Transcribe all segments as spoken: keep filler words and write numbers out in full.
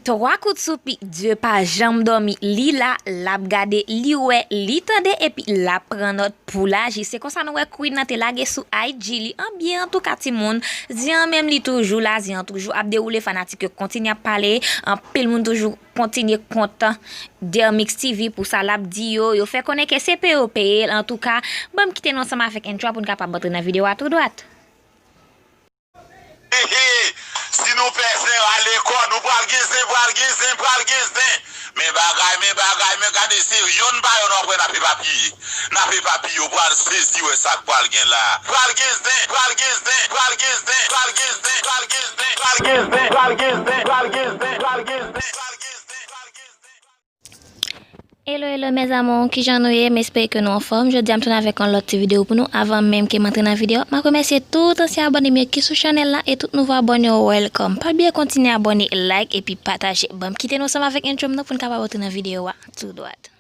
Twa kout sou pi, Dye pa janm dòmi, li la, l ap gade, li wè, li tande, epi l ap pran nòt pou l aji. Se konsa nou wè Queen nan te lage sou I G li an byen, antouka timoun, zen an menm li toujou la, zen an toujou ap dewoule, fanatik yo kontinye ap pale, anpil moun toujou kontinye kontan Dermix T V pou sa l ap di yo, yo fè konnen ke se peye yo peye l, antouka, ban m kite nou ansanm avèk entro a pou n kapab antre nan videyo a tou dwat. Hehe, si nou pè zen rale kò, nou pral gen zen, pral gen zen, pral gen zen. Men bagay, men bagay, men gade se yonn pa yonn w ap wè n ap epapiye. N ap epapiye, w pral sezi wè sa k pral gen la. Pral gen zen, pral gen zen, pral gen zen, pral gen zen, pral gen zen, pral gen zen, pral gen zen, pral gen zen, pral gen zen, pral gen zen, pral gen zen, pral gen zen. Hello, hello mes amours, kijan nou ye? M espere ke nou anfòm. Jodi a m tounen avèk yon lòt ti videyo pou nou. Avan menm ke m antre nan videyo, m ap remèsye tout ansyen abòne m yo ki sou chanèl la e tout nouvo abòne yo, welcome. Pa bliye kontinye abòne, like epi pataje. Ban m kite nou ansanm avèk entro m nan pou n kapab antre nan videyo a tou dwat.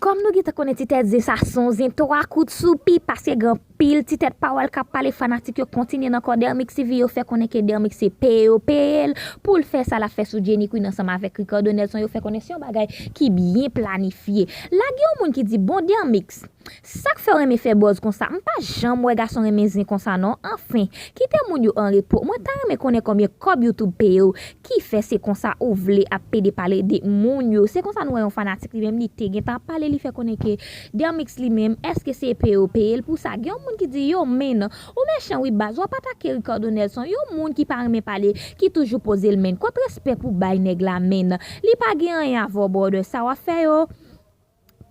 Kòm nou gentan konnen ti tèt zen sa se yon zen twa kout sou pi, paske gen anpil ti tèt pawòl k ap pale, fanatik yo kontinye nan kò Dermix T V, yo fè konnen ke Dermix se peye yo peye l pou l fè sa l ap fè sou Jenny Queen ansanm avèk Ricardo Nelson, yo fè konnen se yon bagay ki byen planifye. La gen yon moun ki di, bon Dermix, sa k fè w renmen fè buzz konsa? M pa janm wè gason renmen zen konsa non. Anfen, kite moun yo an repo. Mwen ta renmen konnen konbyen kòb YouTube peye w ki fè se konsa ou vle ap pede pale de moun yo. Se konsa nou wè yon fanatik li menm li te gentan ap pale, li fè konnen ke Dermix li menm, èske se peye yo peye l pou sa? Gen yon moun ki di, yo men, ou mechan wi baz, w ap atake Ricardo Nelson, yon moun ki pa renmen pale, ki toujou poze l men. Kot respè pou bay nèg la men. Li pa gen anyen avè w brother, sa w ap fè yo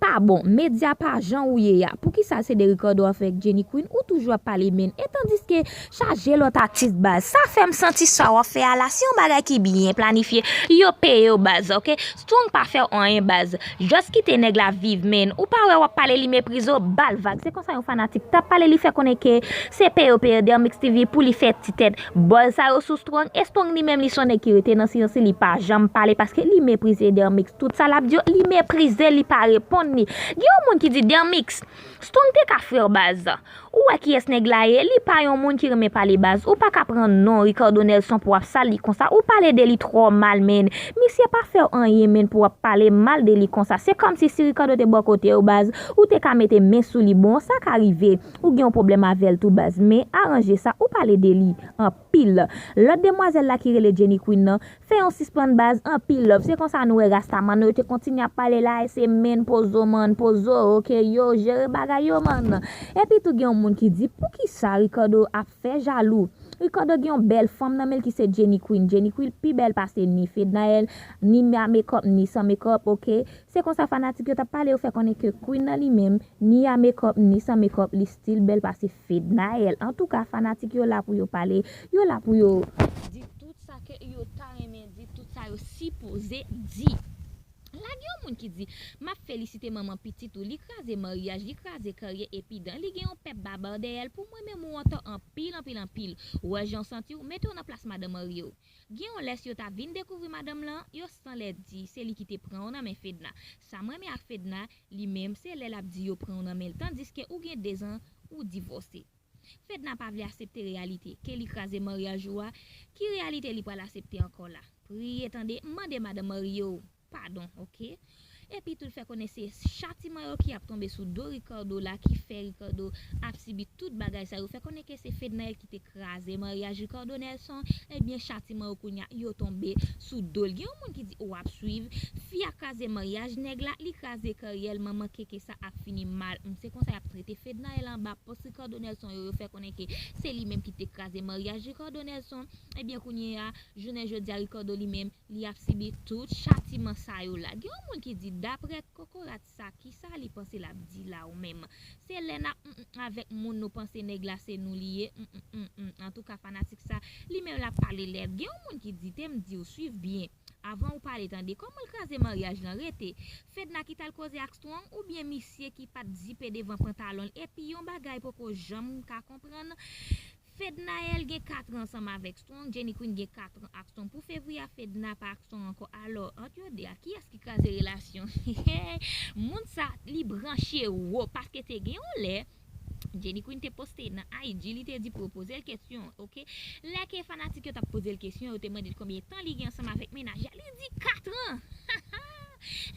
pa bon, medya pa jan ou ye a. Poukisa se de Ricardo avèk Jenny Queen ou toujou ap pale men? E tandiske chaje lòt atis baz. Sa fè m santi sa w ap fè a la se yon bagay ki byen planifye. Yo peye w baz, oke? Strong pa fè w anyen baz. Just kite nèg la viv men. Ou pa wè w ap pale li meprize w, ba l vag. Se konsa yon fanatik t ap pale, li fè konnen ke se peye yo peye Dermix T V pou li fè ti tèt buzz sa yo sou Strong. E Strong li menm li se yon nèg ki rete nan silans li, li pa janm pale paske li meprize Dermix. Tout sa l ap di yo, li meprize, li pa reponn li. Gen yon moun ki di, Dermix, Strong te ka frè w baz. Ou wè kiyès nèg la ye, li pa yon moun ki renmen pale baz. Ou pa ka pran non Ricardo Nelson pou w ap sal li konsa. Ou pale de li twò mal men. Misye pa fè w anyen men pou w ap pale mal de li konsa. Se kòmsi si Ricardo te bò kote w baz, ou te ka mete men sou li. Bon, sa ka rive. Ou gen yon pwoblèm avè l tou baz. Men aranje sa, ou pale de li anpil. Lòt demwazèl la ki rele Jenny Queen nan, fè yon sispann baz, anpil love. Se konsa nou wè Rastaman yo te kontinye ap pale la, e se men pozo man, pozo, oke, yo jere bagay yo man. Epi tou gen yon moun ki di, poukisa Ricardo ap fè jalou? Ricardo gen yon bèl fanm nan men l ki se Jenny Queen. Jenny Queen pi bèl pase ni Fednaelle, ni a makeup, ni san makeup, oke. Se konsa fanatik yo t ap pale, yo fè konnen ke Queen nan li menm, ni a makeup, ni san makeup, li still bèl pase Fednaelle. Antouka, fanatik yo la pou yo pale, yo la pou yo di tout sa ke yo ta renmen di, tout sa yo sipoze di. La gen yon moun ki di, m ap felisite manman pitit ou, li kraze maryaj, li kraze karyè epi dan li gen yon pèp baba dèyè l, pou mwen menm ou antò anpil, anpil, anpil. Ou wè jan w santi w, mete w nan plas madan marye w. Gen yon lè si yo ta vin dekouvri madanm lan, yo sanlè di se li ki te pran w nan men Fedna. Sa m renmen ak Fedna, li menm, se lè l ap di yo pran w nan men l, tandiske ou gen dezan ou divòse. Fedna pa vle asepte reyalite, ke li kraze maryaj ou a, ki reyalite li pral asepte ankò la? Priye tande, mande madanm marye w padon, oke? Epi tou l fè konnen se chatiman yo ki ap tonbe sou do Ricardo la ki fè Ricardo ap sibi tout bagay sa yo. Fè konnen ke se Fednaelle ki te kraze maryaj Ricardo Nelson, ebyen chatiman yo kounye a yo tonbe sou do l. Gen yon moun ki di w ap swiv, fi a kraze maryaj nèg la, li kraze karyè l, manman keke sa ap fini mal. M, se konsa y ap trete Fednaelle anba pòs Ricardo Nelson yo, yo fè konnen ke se li menm ki te kraze maryaj Ricardo Nelson. Ebyen kounye a, jounen jodi a Ricardo li menm, li ap sibi tout chatiman sa yo la. Gen yon moun ki di, daprè kokorat sa, kisa li panse l ap di la ou menm? Se lè n ap mm, mm, avèk moun nou panse nèg la se nou li ye, mm, mm, mm, mm. Antouka fanatik sa, li menm l ap pale lèd. Gen yon moun ki di, te m di w, swiv byen. Avan ou pale tande, kòman l kraze maryaj lan? Rete. Fedna ki t al koze ak Strong, oubyen misye ki pa t zipe devan pantalon l? Epi yon bagay poko janm ka konprann, Fednaelle gen kat an ansanm avèk Strong, Jenny Queen gen kat an ak Strong. Pou fevriye a, Fedna pa ak Strong ankò. Alò, ant yo de a, kiyès ki kraze relasyon? Moun sa, li branche wo, paske te gen yon lè, Jenny Queen te poste nan I G, li te di pou yo poze l kesyon, oke? Lè ke fanatik yo t ap poze l kesyon, yo te mande l konbyen tan li gen ansanm avèk mennaj la. Li di kat an!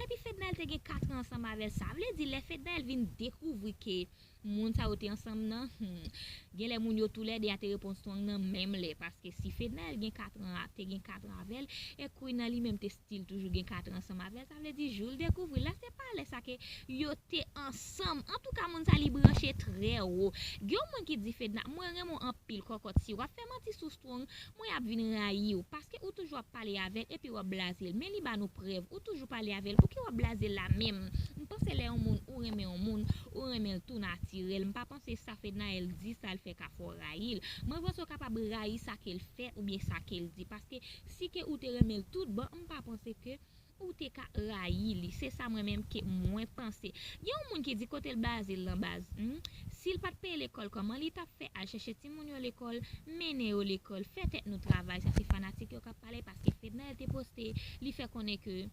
Epi Fednaelle te gen kat an ansanm avè l. Sa vle di, lè Fednaelle vin dekouvri ke moun sa yo te ansanm nan, hmm, genlè moun yo toulède a te reponn Strong nan menm lè, paske si Fednaelle gen kat an, te gen kat an avè l, e Queen nan li menm te still toujou gen kat an ansanm avè l, sa vle di jou l dekouvri l la, se pa lè sa ke yo te ansanm. Antouka, moun sa li branche trè wo. Gen yon moun ki di Fedna, mwen renmen w anpil kòkòt, si w ap fè manti sou Strong, mwen ap vin rayi w, paske ou toujou ap pale avè l epi w ap blaze l. Men li ba nou prèv, ou toujou pale avè l, pouki w ap blaze l la menm? M panse lè yon moun, ou renmen yon moun, ou renmen l tou natirèl. M pa panse sa Fednaelle di sa l fè ka fè w rayi l. Mwen panse w kapab rayi sa ke l fè oubyen sa ke l di, paske si ke ou te renmen l tout bon, m pa panse ke ou te ka rayi li. Se sa mwen menm ke mwen panse. Gen yon moun ki di kote l blaze l lan baz. Hmm? Si l pa t peye lekòl, kòman li t ap fè al chèche timoun yo lekòl, mennen yo lekòl, fè tèt nou travay? Sa se fanatik yo k ap pale, paske Fednaelle te poste, li fè konnen ke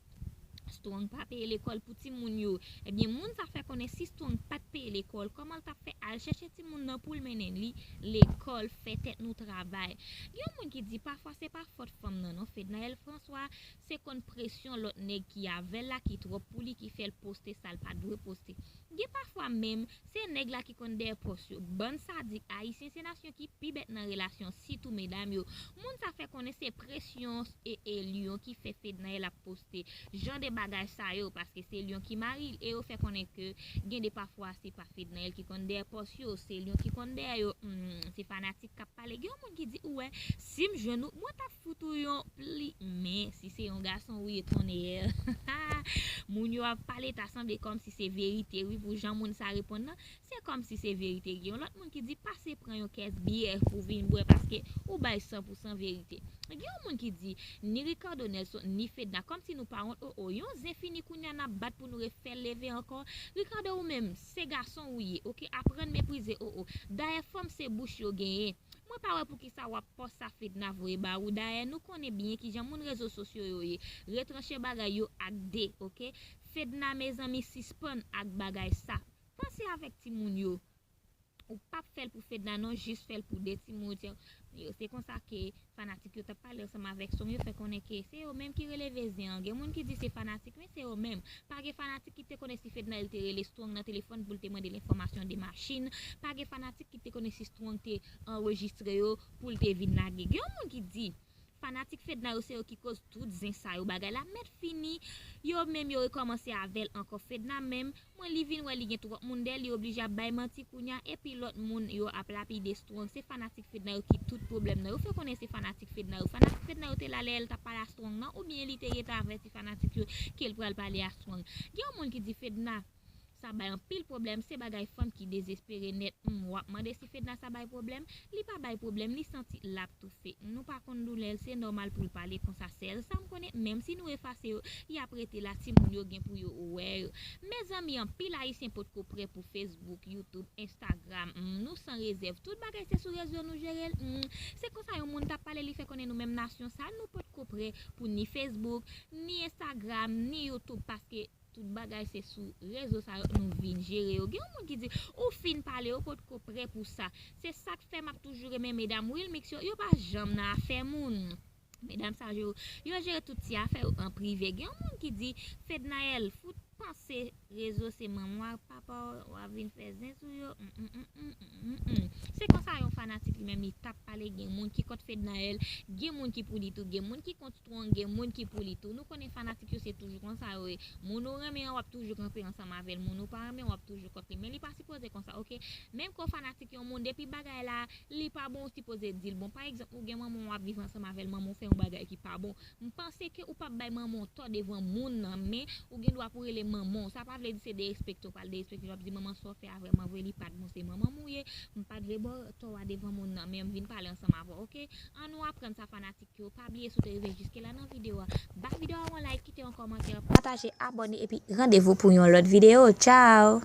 Strong pa peye lekòl pou timoun yo. Ebyen, moun sa fè konnen si Strong pa t peye lekòl, kòman l t ap fè al chèche timoun nan pou l mennen li lekòl? Fè tèt nou travay. Gen yon moun ki di pafwa se pa fòt fanm nan non, Fednaelle François, se konn presyon lòt nèg ki avè l la ki twòp pou li ki fè l poste sa l pa dwe poste. Gen pafwa menm, se nèg la ki konn dèyè pòs yo. Bann sadik, Ayisyen se nasyon ki pi bèt nan relasyon, sitou medam yo. Moun sa fè konnen se presyon e, e Lion ki fè Fednaelle ap poste jan de bagay sa yo, paske se Lion ki mari l, e yo fè konnen ke gen de pafwa se pa Fednaelle ki konn dèyè pòs yo, se Lion ki konn dèyè yo. Hmm, se fanatik k ap pale. Gen yon moun ki di, ou wè, si m jwenn ou, mwen t ap fout ou yon pli. Men, si se yon gason ou ye, tonnè. Moun yo ap pale, ta sanble kòmsi se verite, wi, pou jan moun sa reponn nan. Se kòmsi se verite. Gen yon lòt moun ki di, pase pran yon kès byè pou vin bwè, paske ou bay san pou san verite. Gen yon moun ki di, ni Ricardo Nelson, ni Fedna, kòmsi nou pa wont, o, o, yon zen fini kounye a n ap bat pou nou refè l leve ankò. Ricardo, ou menm, se gason ou ye, oke? Aprann meprize, o, o. Dayè, fanm se bouch yo genyen. Mwen pa wè poukisa w ap pòs sa Fedna voye ba ou. Dayè, nou konnen byen kijan moun rezo sosyo yo ye. Retranche bagay yo ak de, oke? Fedna, mezanmi, sispann ak bagay sa. Panse avèk timoun yo. Ou p ap fè l pou Fedna non, jis fè l pou de timoun yo. Se konsa ke fanatik yo t ap pale ansanm avèk Strong, yo fè konnen ke se yo menm ki rele zen an. Gen moun ki di se fanatik, men se yo menm. Pa gen fanatik ki te konnen si Fednaelle te rele Strong nan telefòn pou l te mande l enfòmasyon de machin. Pa gen fanatik ki te konnen si Strong te anrejistre yo pou l te vin lage. Gen yon moun ki di, fanatik Fedna yo se yo ki koz tout zen sa yo. Bagay la mèt fini. Yo menm yo rekòmanse avè l ankò. Fedna menm, mwen li vin wè li gen twòp moun dèyè l, li oblije ap bay manti kounya, epi lòt moun yo ap lapide Strong. Se fanatik Fedna yo ki tout pwoblèm nan. Yo fè konnen se fanatik Fedna yo. Fanatik Fedna yo te la lè l t ap pale a Strong nan, oubyen li te gentan avèti fanatik yo ke l pral pale a Strong. Gen yon moun ki di Fedna sa bay anpil pwoblèm, se bagay fanm ki dezespere nèt. Hmm, w ap mande si Fedna sa bay pwoblèm? Li pa bay pwoblèm, li santi l ap toufe. Nou pa konn doulè l, se nòmal pou l pale konsa. Sèl sa m konnen, menm si nou efase yo, y ap rete la, timoun yo gen pou yo wè yo. Mezanmi, anpil Ayisyen potko prè pou Facebook, YouTube, Instagram. Hmm, nou san rezèv. Tout bagay se sou rezo nou jere l. Hmm, se konsa yon moun t ap pale, li fè konnen nou menm nasyon sa, nou potko prè pou ni Facebook, ni Instagram, ni YouTube, paske tout bagay se sou rezo sa yo nou vin jere yo. Gen yon moun ki di, ou fin pale, yo potko prè pou sa. Se sa k fè m ap toujou renmen medam Wilmix yo, yo pa janm nan afè moun. Medam sa yo, yo jere tout ti afè yo an prive. Gen yon moun ki di, Fednaelle, fout panse rezo se manman w ak papa w, w ap vin fè zen sou yo. Mm, mm, mm, mm, mm, mm, mm. Se konsa yon fanatik li menm li t ap pale, gen moun ki kont Fednaelle, gen moun ki pou li tou, gen moun ki kont Strong, gen moun ki pou li tou. Nou konnen fanatik yo se toujou konsa yo ye. Moun ou renmen an, w ap toujou kanpe ansanm avè l. Moun ou pa renmen, w ap toujou kont li. Men li pa sipoze konsa, oke? Menm ke w fanatik yon moun, depi bagay la, li pa bon, ou sipoze di l bon. Pa egzanp, ou gen manman w, w ap viv ansanm avè l, manman w fè yon bagay ki pa bon. M panse ke ou p ap bay manman w tò devan moun nan, men ou gen dwa pou rele manman w. Sa pa vle di se derespekte w pral derespekte l, w ap di manman sa w fè a vrèman vre, li pa t bon, se manman m ou ye, m pa t vle ba w tò a devan moun nan, men m vin pale ansanm avè w, oke? Ann nou aprann sa fanatik yo, pa bliye si w te rive jiske la nan videyo a, ba videyo a yon like, kite yon kòmantè, pataje, abòne epi randevou pou yon lòt videyo. Tchao!